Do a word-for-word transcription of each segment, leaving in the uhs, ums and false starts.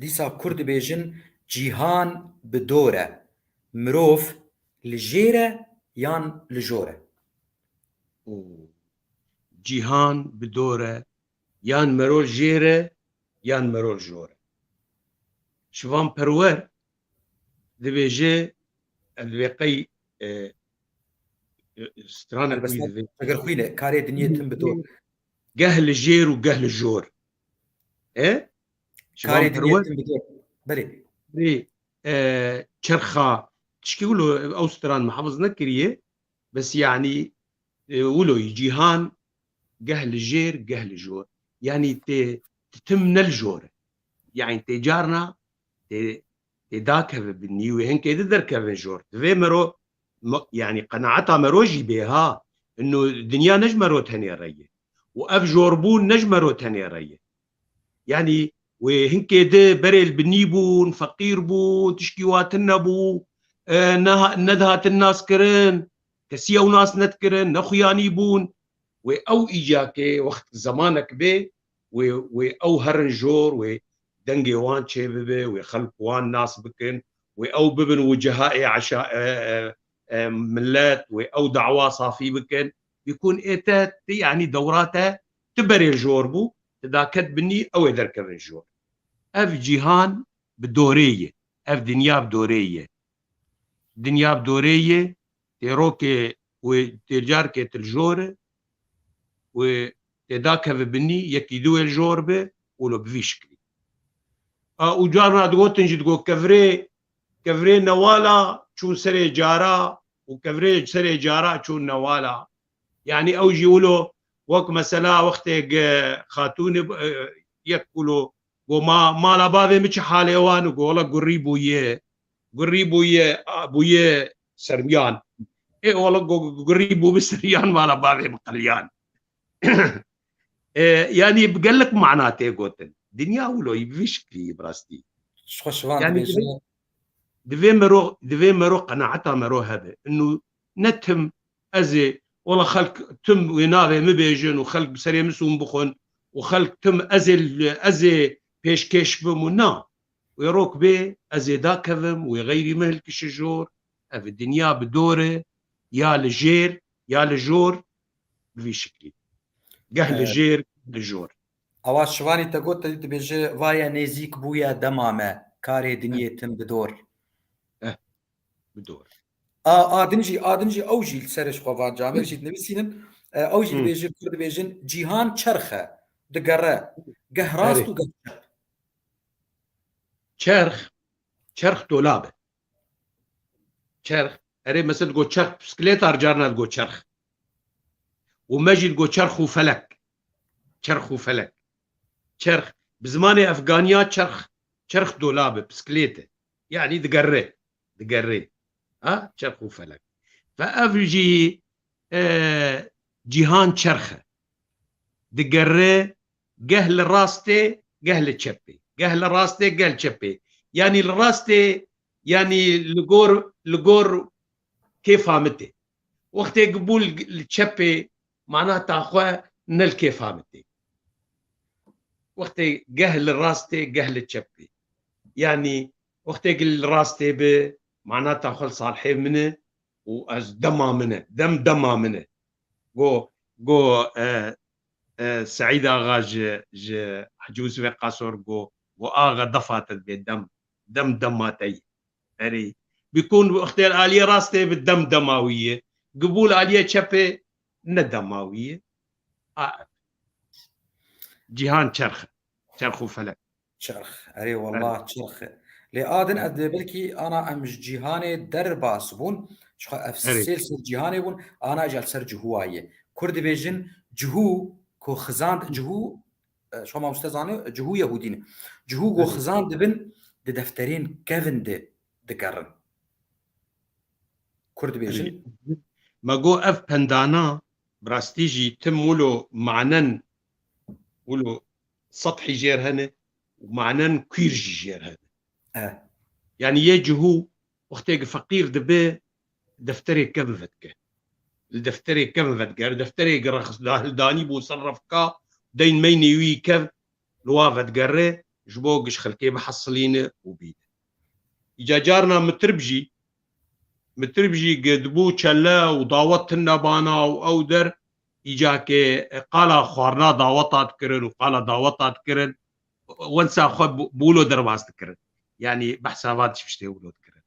Dîsa Kurd dibêjin cîhan bi dor e. Mirov li jêr e yan li jor e? Cîhan bi dor e, yan mero jêr e, yan mero jor e. Şivan Perwer dibêje, ez dibê qey, e, e, stranek wî dibê. Eger xwîne, karê dinyê tim bi dor. Geh li jêr û geh li jor. E? Karê dinyê tim bi dor. Belê. Rê, e, çerxa, tişkî wilo ew stran me hefiz nekiriye. Bes yanî, e, wilo yî cîhan geh li jêr, geh li jor. Yanî tê, tê tim ne li jor e. Yanî tê carna tê, tê dakeve binî wê hinkê di derkevin jor. Divê mero, yanî qenaeta mero jî bê ha. Ino dinya ne ji mero tenê re ye. Û ev jorbûn ne ji mero tenê re ye. Yanî wê hinkê di berê li binî bûn, feqîr bûn, tişkî wa tune bû, e, neha-, nedihatin naskirin, kesî ew nas nedikirin, nexuyanî bûn. Wê ew îcakê wext zemanek bê, wê, wê ew herin jor, wê dengê wan çê bibe, wê xelk wan nas bikin, wê ew bibin wicehayê eşa-, e, e, e, millet, wê ew dawa safî bikin. Bîkun ê te, ti, yanî dewra te, ti berê jor bû, ti daket binî, ew ê derkevin jor. Ev cîhan bi dorê ye. Ev dinya bi dorê ye. Dinya bi dorê ye. Tê rokê wê tê carkê til jor e. Wê tê dakeve binî, yekî du wê jor be, û lo bi vî şiklî. A, û carna digotin jî digo kevirê, kevirê newala çûn serê cara û kevirê serê cara çûn newala. Yanî ew jî wilo wek mesela wextê ge xatûnê, e, yek wilo go ma, mala bavê min çi halê wan û go wela gurî bûye, gurî bûye, a, bûye sermiyan. Ê wela go gurî bû bi seriyan mala bavê min qeliyan. E, yanî bi gelek mana tê gotin. Dinya wilo yî bi vî şiklî yî bi rastî. Ji xwe şivan dibêjin. Divê mero, divê mero qenaeta mero hebe. Inu ne tim ez ê, wela xelk tim wê navê min bêjin û xelk bi serê min sûn bixwin û xelk tim ez ê, ez ê pêşkêş bim û na. Wê rok bê ez ê dakevim, wê xeyrî min hilkişi jor. Ev dinya bi dor e, ya li jêr, ya li jor, bi vî şiklî. Geh li jêr, geh li jor. Awa şivanî te got, te dibêje, vaye nêzîk bûye dema me, karê dinyê tim bi dor. Eh, bi dor. A, a din jî, a din jî ew jî li ser ji xwe van camêr jî dinivîsînin. E, ew jî dibêje, Kurd dibêjin, cîhan çerx e, digere, geh rast û geh çep. Çerx, çerx dolab e. Çerx, erê mesela digo çerx, bisiklêta carna digo çerx. Û me jî digo çerx û felek. Çerx û felek. Çerx, bi zimanê efganiya çerx, çerx dolab e, bisiklêt e. Yanî digerre, digerre. Ha? Çerx û felek. Ve ev jî, e, cîhan çerx e. Digerre, geh li rastê, geh li çepê. Geh li rastê, geh li çepê. Yanî li rastê, yanî li gor, li gor kêfa min tê. Wextê gibû li, li çepê, manata xwe ne li kêfa min tê. Wextê geh li rastê, geh li çepê. Yanî wextê li rastê bi, manata xwe li salhê min e û ez dema min e, dem dema min e. Go, go, e, e, Seîd Axa ji, ji Hecî Yûsifê Qasor go, go axa defa te dibê dem, dem dema te ye. Erê. Bikun wextê aliyê rastê bi dem dema wî ye. Gibûl aliyê çepê ne dema wî ye. A, cîhan çerx e. Çerx û felek. Çerx. Erê wallah çerx e. Lê a din ez dê belkî ana em ji cîhanê derbas bûn. Ji xwe ev sêl ser cîhanê bûn. Ana jî li ser cihû ye. Kurd dibêjin cihû ku xizand cihû, e, ji xwe mamoste zane, cihû yehûdî ne. Cihû ku xizand dibin di defterên kevin de digerin. Kurd dibêjin. Me got ev pendana bi rastî jî tim wilo manen, wilo sethî jêr hene û manen kuîr jî jêr hene. E. Yanî yê cihû wextê ki feqîr dibe defterê kevin vedike. Li defterê kevin vedger, defterê ki rex hildanî bû ser refka, deyn meynê wî kev li wa vedgere, ji bo giş xelkê bihesilîne û bîne. Îca carna mitirb jî, mitirb jî gi dibû çele û dawet tune bana û ew der, îca ke qala xwarina daweta dikirin û qala daweta dikirin, wensa xwe bi-, bi wilo derbas dikirin. Yanî behsa van tiştê wilo dikirin.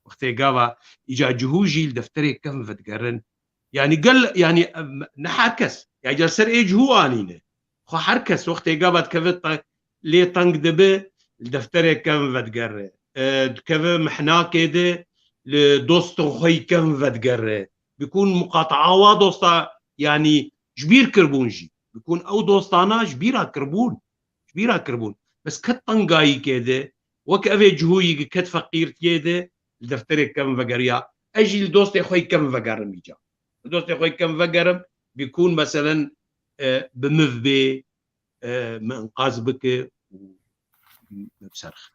Wextê gava îca cihû jî li defterê kevn vedigerin. Yanî gel, yanî, em, ne her kes. Ya îca ser ê cihû anîne. Xwe her kes wextê gava dikeve te-, lê teng dibe, li defterê kevn vedigere. E, dikeve mihnakê de li dostên xwe yî kevn vedigere. Bikûn muqataa wa dosta, yanî ji bîr kirbûn jî. Bikûn ew dostana ji bîra kirbûn. Ji bîra kirbûn. Bes ket tengayîkê de, wek evê cihûyî ket feqîrtiyê de, li defterê kevn vegeriya. Ez jî li dostê xwe yî kevn vegerim îca. Li dostê xwe yî kevn vegerim, bikûn meselen, e, bi min bê, e, min inqaz bike û min bi ser xe.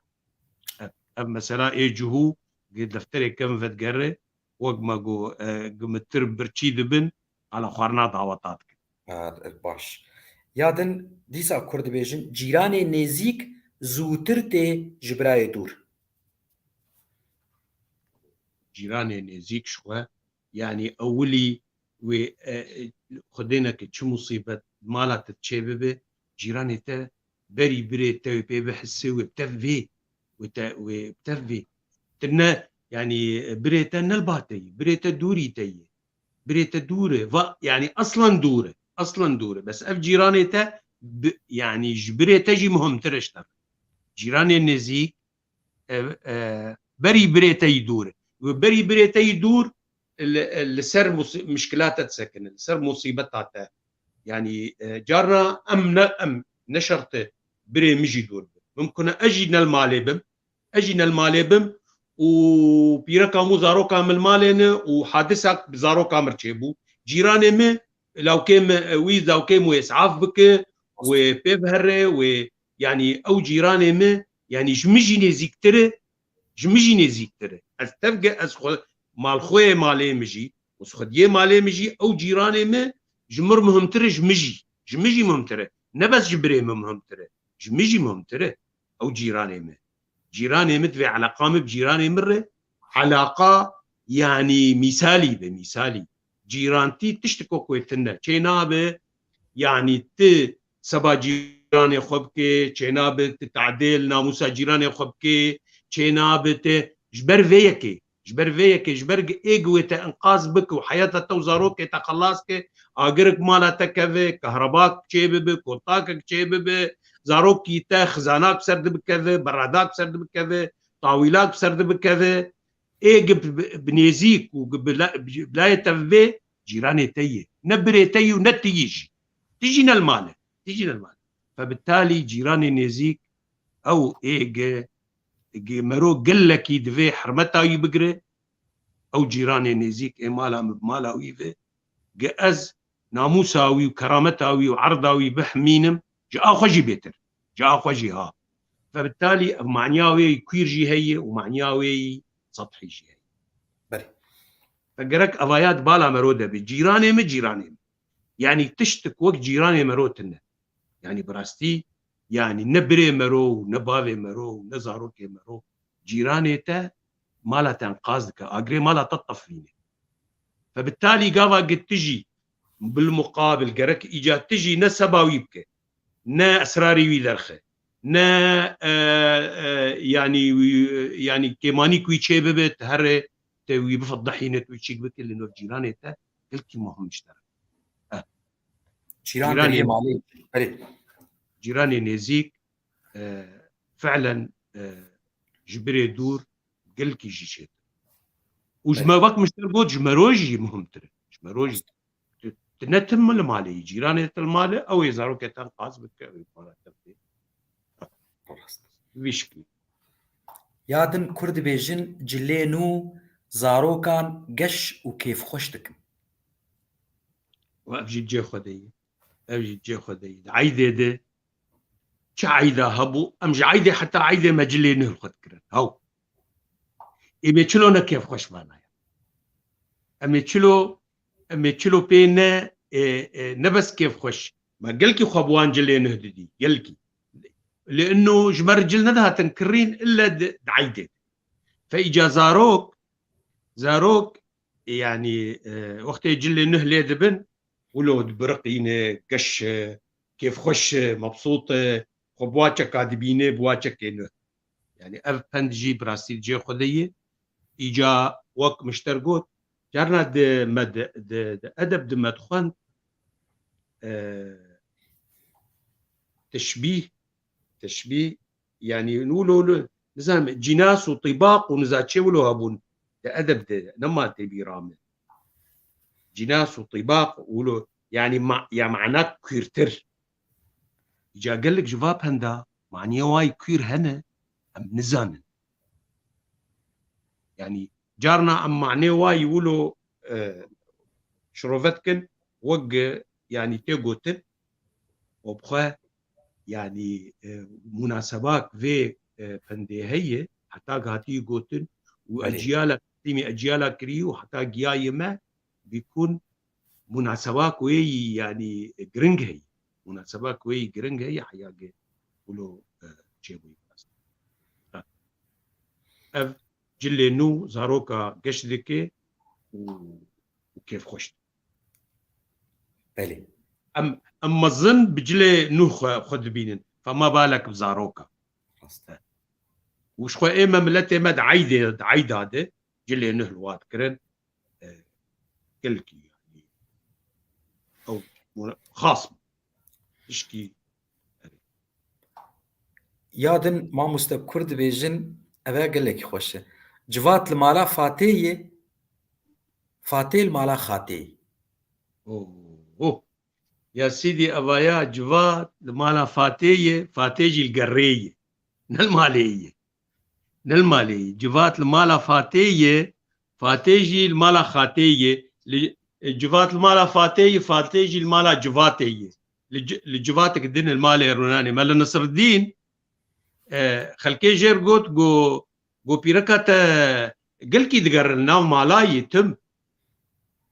Ev, ev mesela ê cihû gi defterê kevn vedigere, wek me got, e, gi mitir birçî dibin, ala xwarina daweta dikin. Ha, baş. Ya din dîsa kur dibêjin, cîranê nêzîk zûtir tê ji birayê dûr. Cîranê nêzîk ji xwe, yanî ewilî wê, e, e, xwedêneke çi musîbet mala te çê bibe, cîranê te berî birê te wê pê bihise, wê bi te vê, wê te, wê bi te vê. Tu ne, yanî, birê te ne li ba te yî, birê te dûrî te yî. Birê te dûr e, va, yanî aslan dûr e, aslan dûr e. Bes ev cîranê te bi-, yanî ji birê te jî muhimtir e ji te. Cîranê nêzîk, e, e, berî birê te yî dûr e. Û berî birê te yî dûr, li, li ser musî-, mişkilata te sekine, li ser musîbeta te. Yanî, e, carna em ne, em ne şert e birê min jî dûr be. Mimkun e ez jî ne li malê bim, ez jî ne li malê bim û pîreka min û zaroka min li malê ne û hadisak bi zaroka min çêbû. Cîranê min, lawkê min, e, wî lawkê min wê isaf bike, wê pê bihere, wê, yanî ew cîranê min, yanî ji min jî nêzîktir e, ji min jî nêzîktir e. Ez tevge, ez xwe, malxweyê malê min jî, û xwediyê malê min jî, ew cîranê min ji min muhimtir e, ji min jî. Ji min jî muhimtir e. Ne bes ji birê min muhimtir e. Ji min jî muhimtir e. Ew cîranê min. Cîranê min divê eleqa min bi cîranê min re eleqa, yanî mîsalî be, mîsalî. Cîrantî tiştiko ku tune çê nabe, yanî ti seba cîranê xwe bike, çê nabe ti tadê li namûsa cîranê xwe bike, çê nabe te ji ber vê yekê, ji ber vê yekê, ji ber ê gi wê te inqaz bike û heyata te û zarokê te xelas ke, agirik mala te keve, kehrabak çê bibe, kontakek çê bibe, zarokî te, xizanak bi ser de bikeve, beradak bi ser de bikeve, tawîlak bi ser de bikeve, ê gi bi, bi, bi nêzîk û gi bi la-, bi layê te vê cîranê te yê. Ne birê te yî û ne ti yî jî. Ti jî ne li mal e. Ti jî ne li mal e. Fe bi talî cîranê nêzîk ew ê gi, gi mero gelekî divê hermeta wî bigire. Ew cîranê nêzîk ê mala min bi mala wî ve. Gi ez namûsa wî û kerameta wî û erda wî bihmînim, ji a xwe jî bêtir. Ji a xwe jî ha. Fe bi talî ev maniya wê yî kuîr jî heye û maniya wê yî sethî jî heye. Belê. Fe gerek evaya di bala mero de be. Cîranê min, cîranê min. Yanî tiştik wek cîranê mero tune. Yanî bi rastî, yanî ne birê mero û ne bavê mero û ne zarokê mero. Cîranê te mala te enqaz dike, agirê mala te tefrîne. Fe bi talî gava gi ti jî bil muqabil gerek îca ti jî ne seba wî bike, ne esrarê wî derxe, ne, e, e, yanî wî, yanî kêmanîk wî çê bibe, ti herê te wî bifedihîne, tu wî çîk bike, li nov cîranê te gelkî muhim ji te re. Eh. Cîran Cîranê deriyê malê. Belê. Cîranê nêzîk, e, fi'len, e, ji birê dûr gelkî jî çêtir. Û ji me, belê, wek min ji te got, ji mero jî muhimtir e. Ji mero jî. Tu, tu ne tim li malê yî, cîranê te li malê, ew ê zarokê te qaz bike, ew ê para te bidê. Rast. Vî şiklî. Ya din kur dibêjin, cilê nû zarokan geş û kêfxweş dikin. Û ev jî cê xwe de ye. Ev jî cê xwe de ye. Di eydê de çi eyda hebû, em ji eydê heta eydê me cilê nû li xwe dikirin. Hew. Ê me çilo ne kêfxweş vana ye. Em ê çilo, em ê çilo pê ne, e, e, ne bes kêfxweş. Me gelkî xwe bi wan cilê nû didî. Gelkî. Li ino ji me re cil nedihatin kirîn ille di, di eydê. Fe îca zarok, zarok, yanî, e, wextê cilê nuh lê dibin, wilo dibiriqîne, geş e, kêfxweş e, mebsût e, xwe bi wa çeka dibîne, bi wa çekê nuh. Yanî ev pend jî bi rastî di cihê xwe de ye. Îca wek mişter got, carna di me di, di, di edeb di me dixwend, e, teşbîh, teşbîh, yanî wilo, wilo, nizanim, cînas û tîbaq û niza çê wilo hebûn di edeb de, nema tê bîra min. Cînas û tîbaq wilo, yanî ma-, ya mana kûrtir. Îca gelek ji va penda, maniye wayî kûr hene, em nizanin. Yanî carna em manê wayî wilo, e, şirove dikin, wek, e, yanî tê gotin, û bi xwe, yanî, e, munasebak vê, e, pendê heye, heta hatî gotin û Belê. eciyala, qisîmî eciyala kirî û heta giyayê me bîkun munaseba ku wê yî, yanî, giring heye. Munaseba ku wê yî giring heye, heya ge wilo, e, çêbûyî. Ha. Ev cilê nû zaroka geş dike û, û kêfxweş dike. Belê. Em, em mezin bi cilê nû xwe, xwe dibînin. Fema balek bi zaroka. Rast e. Û ji xwe ê me miletê me di eydê, di eyda de cilê nuh li wa dikirin. E, gelkî, yanî, ew xas bû. Tişkî, erê. Ya din mamoste kur dibêjin, ev e gelekî xweş e. Civat li mala Fatê ye, Fatê li mala Xatê ye. Oh, oh. Ya Sîdî, evaya civat li mala Fatê ye, Fatê jî li gerrê ye. Ne li malê ye. Ne li malê ye. Civat li mala Fatê ye, Fatê jî li mala Xatê ye. Li, e, civat li mala Fatê ye, Fatê jî li mala civatê ye. Li ci-, li civatek din li malê rûnanê. Mele Nesreddîn, e, xelkê jêr got, go, go pîreka te gelkî digerin nav mala yî tim.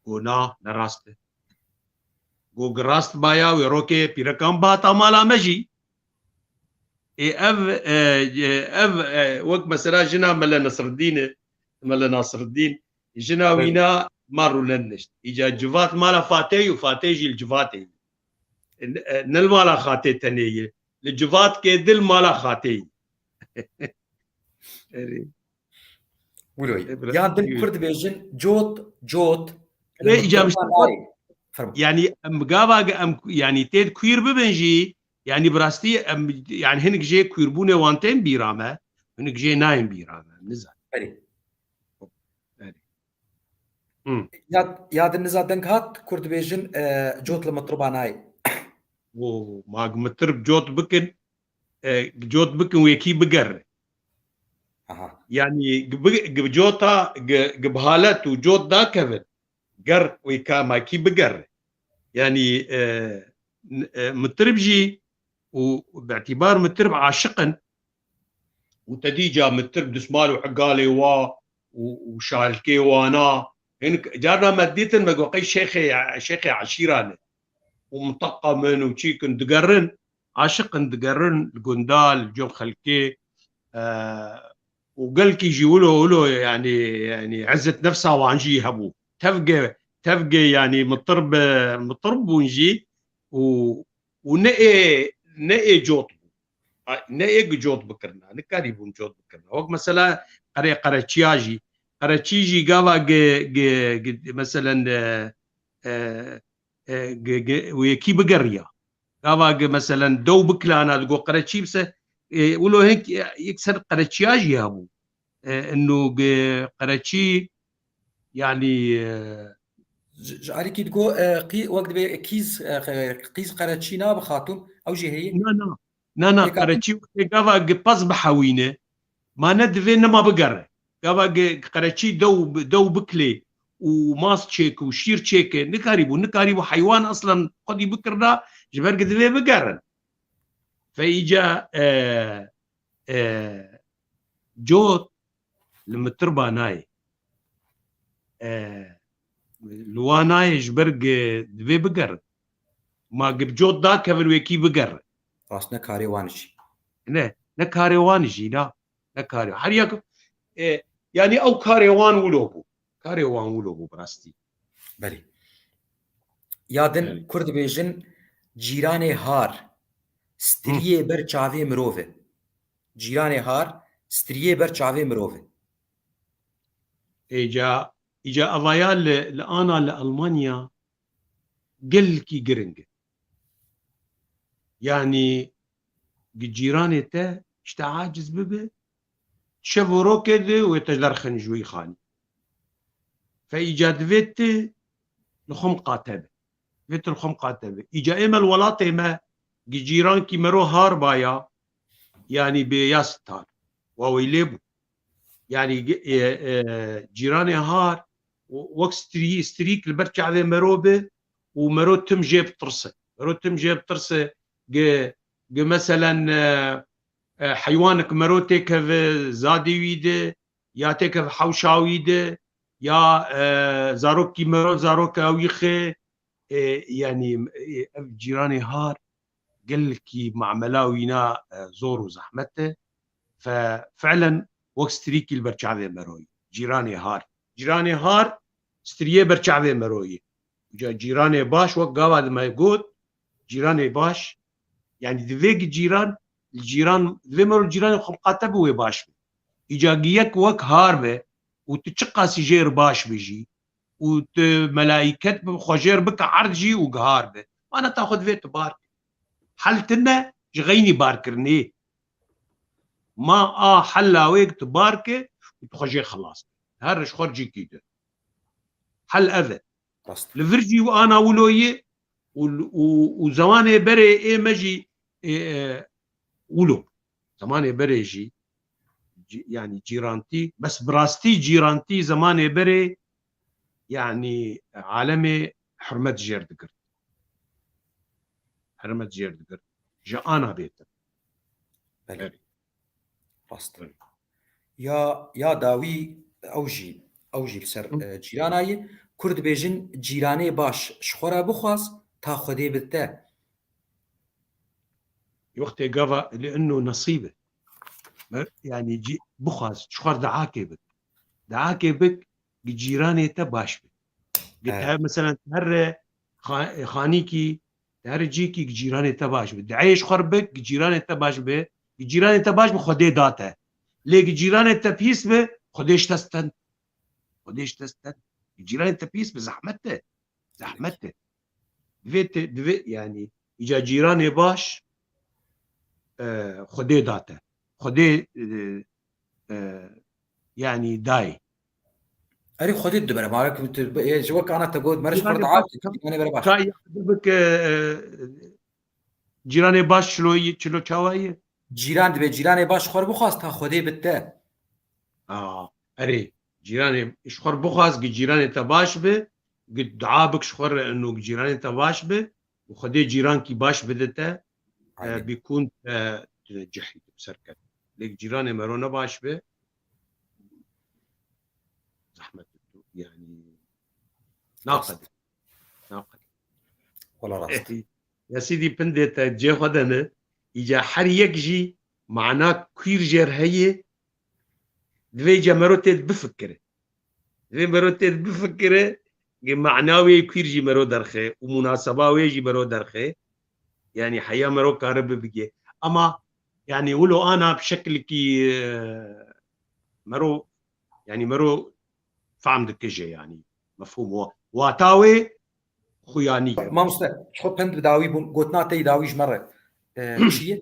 Go na, ne rast e. Go gi rast baya wê rokê pîrekan bihata mala me jî. Ê ev, e, e, ev, e, wek mesela jina Mele Nesreddîn e, Mele Nasreddîn, jina Evet. wîna ma rûlen nişt. Îca civat mala Fatê û Fatê jî li civatê ye. E, ne, e, ne li mala Xatê tenê ye. Li civatkê dil mala Xatê ye. Erê. Wilo ye. E, bira-, Yan din wilo. Kur dibêjin, cot, cot. Erê, îca Fermo. Yanî em gava ge em, yanî tê di kuîr bibin jî, yanî bi rastî em, yanî hinek jê kuîrbûnê wan tên bîra me, hinek jê nayên bîra me, em nizanin. Erê. Erê. Hı. Ya, ya din niza deng hat, kur dibêjin, e, cot li mitriba nayê. O, ma mitrib cot bikin, e, cot bikin wekî bigerre. Aha. Yanî gi-, bi-, gi-, cota gi-, gi bi halet û cot dakevin, ger wê ka makî bigerre. Yanî, e, n-, e, mitrib jî û bi îtîbar mitrib aşiq in û te dî ca mitrib dismal û higalê wa û, û şalkê wana. Hin carna me dîtin me got qey şêxê, şêxê eşîra ne. Û miteqa min û çîkin digerin, aşiq in digerin li gunda, li cem xelkê, e, û gelkî jî wilo, wilo, yanî, yanî izzet nefsa wan jî hebû. Tevge, tevge, yanî mitir bi, mitir bûn jî û, û ne ê, ne ê cot bû. A, ne ê gi cot bikirina, nikarîbûn cot bikirina. Wek mesela qere-, qereçiya jî, qereçî jî gava gi, gi, gi, meselen, e, e, e, ge-, ge-, wê yekî bigeriya. Gava ge, meselen, dew bikilana, digo qereçî bise, e, wilo hek, e, yek ser qereçiya jî hebû. E, ino ge qereçî, yanî, e, Ji, ji alîkî digo, e, qî-, wek dibe kîz, e, qîz qereçî nabe xatûn, ew jî heye? Na, na. Na, na, Ê, ka- qereçî wextê gava gi pez bihewîne, ma ne divê nema bigere. Gava gi qereçî dew, dew bikilê û mas çêke û şîr çêke, nikarîbû, nikarîbû heywan eslen xwedî bikirina, ji ber gi divê bigerin. Fe îca, e, e, cot li mitirba nayê. E, li wa nayê ji ber gi divê bigerin. Ma gi bi cot dakevin wekî bigerin. Rast ne karê wan jî. Ne, ne karê wan jî, na. Ne karê. Her yek, e, yanî ew karê wan wilo bû. Karê wan wilo bû bi rastî. Belê. Ya din Belê. Kurd dibêjin cîranê har, Hı. striyê ber çavê mirov e. Cîranê har, striyê ber çavê mirov e. Îca, îca evaya li, li ana li Almanya gelkî giring e. Yanî gi cîranê te işte aciz bibe, şev û rokê de wê te derxin ji wî xanî. Fe îca divê tu li xwe miqate be. Vê tu li xwe miqate be. Îca ê me li welatê me gi cîrankî mero har baya, yanî bêyas tar. Wa wey lê bû. Yanî, e, e, cîranê har, wek strî-, strîk li ber çavê mero be û mero tim jê bitirse. Mero tim jê bitirse, gi, gi meselen, e, e, heywanek mero têkeve zadê wî de, ya têkeve hewşa wî de, ya, e, zarokî mero zaroka wî xê, e, yanî, e, ev cîranê har, gelkî mamela wîna, e, zor û zehmet e. Fe, fi'len wek strîkî li ber çavê mero ye. Cîranê har. Cîranê har striyê ber çavê mero ye. Ca cîranê baş wek gava di me got, cîranê baş, yanî divê gi cîran, li cîran, divê mero cîranê xwe miqate bi wê baş be. Îca gi yek wek har be û tu çiqasî jê re baş be jî, û tu melayîket bi xwe jê re bike erd jî û gihar be. Mana ta xwe divê tu bar ke. Hel tune ji xeynî barkirinê. Ma a hela wê tu bar ke û tu xwe jê xilas ke. Her ji xwe cîkî de. Hel ev e. Rast. Li vir jî ana wilo ye û, û, û zemanê berê ê me jî, ê, e, wilo. Zemanê berê jî, cî-, yanî cîrantî, bes bi rastî cîrantî zemanê berê, yanî alemê hurmet jêr digirt. Hurmet jêr digirt. Ji ana bêtir. Belê. Belê. Rast. Belê. Ya, ya dawî ew jî, ew jî li ser, Hı. e, cîrana ye. Kurd dibêjin cîranê baş ji xwe re bixwaz ta Xwedê bi te. Wextê gava li inno nesîbe. Me, yanî cî-, bixwaz, ji xwe re duakê bik. Duakê bik, gi cîranê te baş be. Gi Evet. te, meselen, te here xa-, xanîkî, te here cîkî gi cîranê te baş be. Duayê ji xwe re bik, gi cîranê te baş be. Gi cîranê te baş be, Xwedê da te. Lê gi cîranê te pîs be, Xwedê ji te stend. Xwedê ji te stend. Gi cîranê te pîs be, zehmet e. Zehmet e. Divê te, divê, yanî, îca cîranê baş, e, Xwedê da te. Xwedê, e, e, yanî, dayê. Erê, Xwedê dibere, barek, e, ji wek ana te got, mere ji xwe re Cîranê dua baş, bike, cîranê bere baş. Ka, bike, e, cîranê baş çilo, çilo çawa ye? Cîran dibe, cîranê baş xwe re bixwaz, ta Xwedê bi te. A, erê, cîranê ji xwe re bixwaz, gi cîranê te baş be, gi dua bik ji xwe re, ino gi cîranê te baş be, û Xwedê cîrankî baş bide te, e, Aynen. bîkûn te cehî ser ket. Lê gi cîranê mero ne baş be, zehmet tu, yanî, Rast. naqede. Naqede. Wala rast. Ya Sîdî pindê te cê xwe de ne, îca her yek jî mana kûr jê re heye, divê îca mero tê bifikire. Divê mero tê bifikire, ge mana wê kûr jî mero derxe û munaseba wê jî mero derxe. Yanî heya mero kare bibige. Ama yanî wilo ana bi şekilkî, e, mero, yanî mero fehm dikije yanî. Mefhûm wa-, wata wê xuyanî. Mamoste, ji xwe pend bi dawî bûn. Gotina te yî dawî ji me re, e, çi ye?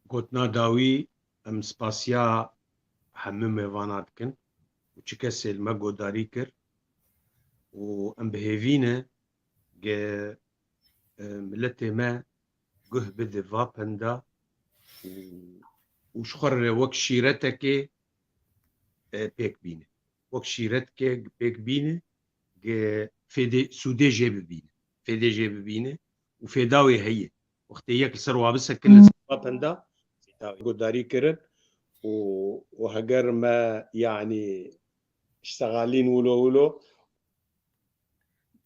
Gotina dawî, em spasiya hemû mêvana dikin û çi kesê li me godarî kir û em bi hêvî ne ge, e, miletê me guh bide va penda û, û ji xwe re wek şîretekê, e, pêk bîne. Wek şîretkê pêk bîne, ge fêdê, sûdê jê bibîne. Fêdê jê bibîne û fêda wê heye. Wextê yek li ser wa bisekin, li ser va penda, fêda wê godarî kirin û, û heger me, yanî, ştexalîn wilo wilo.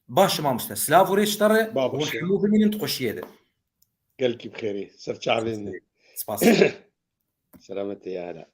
Baş e mamoste. Silav û rêz ji te re. Ba û baş e. Hemû bimînin di xweşiyê de. Gelkî bi xêrî. Ser çavên. Spas. Selametê ya hela.